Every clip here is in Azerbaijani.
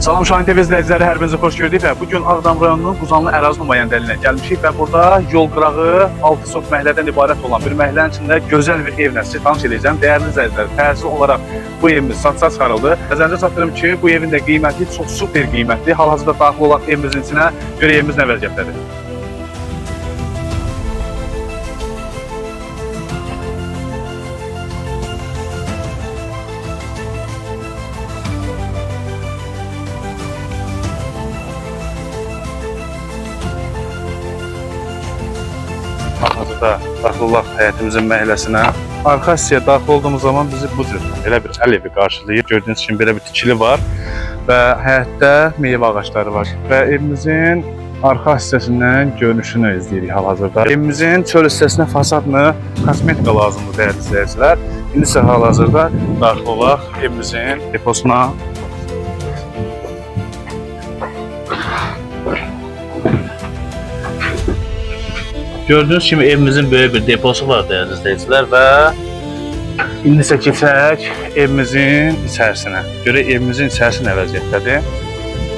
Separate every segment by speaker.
Speaker 1: Salam Şahin TV izləyiciləri, hər birinizi xoş gördük və bu gün Ağdam rayonunun Quzanlı ərazi nümayəndəliyinə gəlmişik və burada yol qırağı 6 sot məhəllədən ibarət olan bir məhəllənin içində gözəl bir evlə sizi tanış edəcəm. Dəyərli izləyicilər, təcili olaraq bu evimiz satışa çıxarıldı. Nəzərinizə çatdırım ki, bu evin də qiyməti çox super qiymətli. Hal-hazırda daxil olaq evimizin içinə, görək evimiz nə vəziyyətdədir. Hal-hazırda daxil olaq həyətimizin məhəlləsinə. Arxa hissəyə daxil olduğumuz zaman bizi bu cür belə bir əl evi qarşılayır. Gördüyünüz kimi belə bir tikili var və həyətdə meyvə ağacları var və evimizin arxa hissəsindən görünüşünü izləyirik hal-hazırda. Evimizin çöl hissəsinə fasadını kosmetika lazımdır dəyərli izləyicilər. İndi isə hal-hazırda daxil olaq evimizin deposuna. Gördüyünüz kimi evimizin böyük bir deposu var dəyərli izləyicilər və indi isə keçək evimizin içərisinə. Görək evimizin içərisi nə vəziyyətdədir.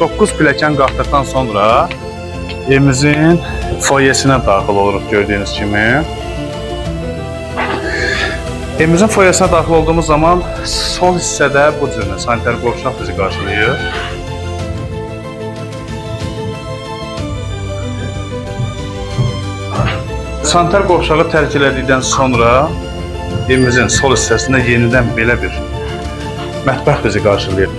Speaker 1: 9 pilləkən qalxdıqdan sonra evimizin foyesinə daxil oluruq gördüyünüz kimi. Evimizin foyesinə daxil olduğumuz zaman sol hissədə bu cür sanitar qovşaq bizi qarşılayır. Sanitar qovşağı tərk elədikdən sonra evimizin sol hissəsində yenidən belə bir mətbəx bizi qarşılayır.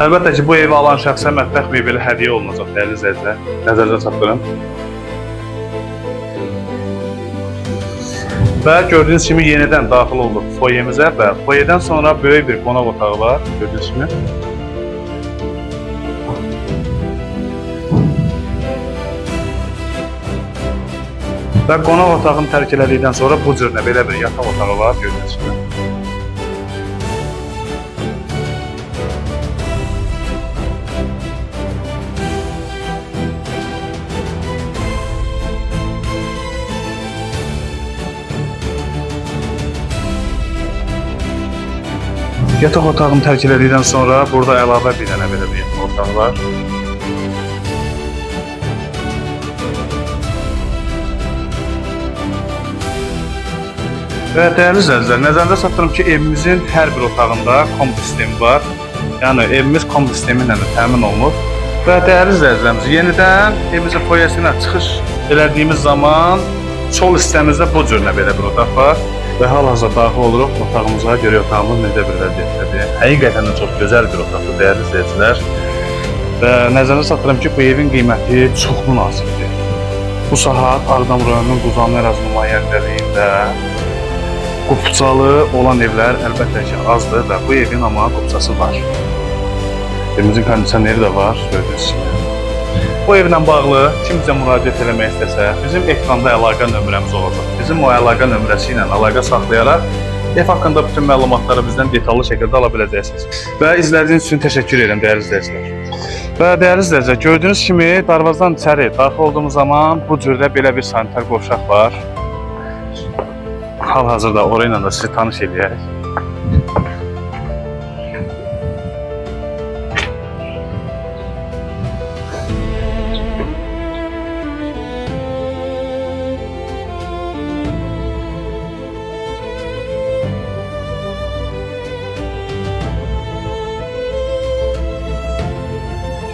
Speaker 1: Əlbəttə ki, bu evi alan şəxsə mətbəx mebeli hədiyyə olunacaq, dəyərli izləyicilər. Nəzərinizə çatdırım. Və gördüyünüz kimi yenidən daxil olduq foyemizə və foyedən sonra böyük bir qonaq otağı var, gördüyünüz kimi. Və qonaq otağını tərk elədikdən sonra bu cür nə belə bir yataq otağı var, gördüyünüz kimi. Yataq otağını tərk elədikdən sonra burada əlavə bir dənə belə bir yataq otağı var. Və dəyərli izləyicilər, nəzərinizə çatdırım ki, evimizin hər bir otağında kombi sistemi var. Yəni evimiz kombi sistemi ilə də təmin olunur. Və dəyərli izləyicilərimiz, yenidən evimizin foyesinə çıxış elədiyimiz zaman sol hissəmizdə bu cür nə belə bir otaq var. Və hal-hazırda daxil oluruq otağımıza, görək otağımız necə bir vəziyyətdədir. Həqiqətən də çox gözəl bir otaqdır dəyərli izləyicilər. Və nəzərinizə çatdırım ki, bu evin qiyməti çox münasibdir. Bu saat Ağdam rayonunun Quzanlı ərazi nümayəndəliyində qupçalı olan evlər əlbəttə ki azdır və bu evin amma qupçası var. Evimizin kondisioneri də var, gördüyünüz kimi. Bu evlə bağlı kim bizə müraciət eləmək istəsə, bizim ekranda əlaqə nömrəmiz olacaq. Bizim o əlaqə nömrəsi ilə əlaqə saxlayaraq ev haqqında bütün məlumatları bizdən detallı şəkildə ala biləcəksiniz. Və izlədiyiniz üçün təşəkkür edirəm dəyərli izləyicilər. Və dəyərli izləyicilər, gördüyünüz kimi darvazadan içəri daxil olduğumuz zaman bu cürdə belə bir sanitar qovşaq var. Hal-hazırda orayla da sizi tanış eləyək.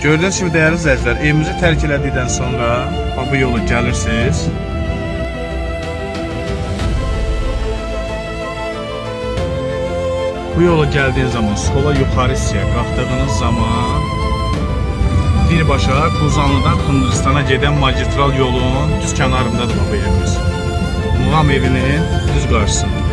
Speaker 1: Gördüyünüz kimi dəyərli izləyicilər, evimizi tərk elədikdən sonra bax bu yola gəlirsiniz. Bu yola gəldiyin zaman sola yuxarı hissəyə qalxdığınız zaman birbaşa Quzanlıdan Xındıristana gedən magistral yolun düz kənarındadır bu evimiz. Muğam evinin düz qarşısında.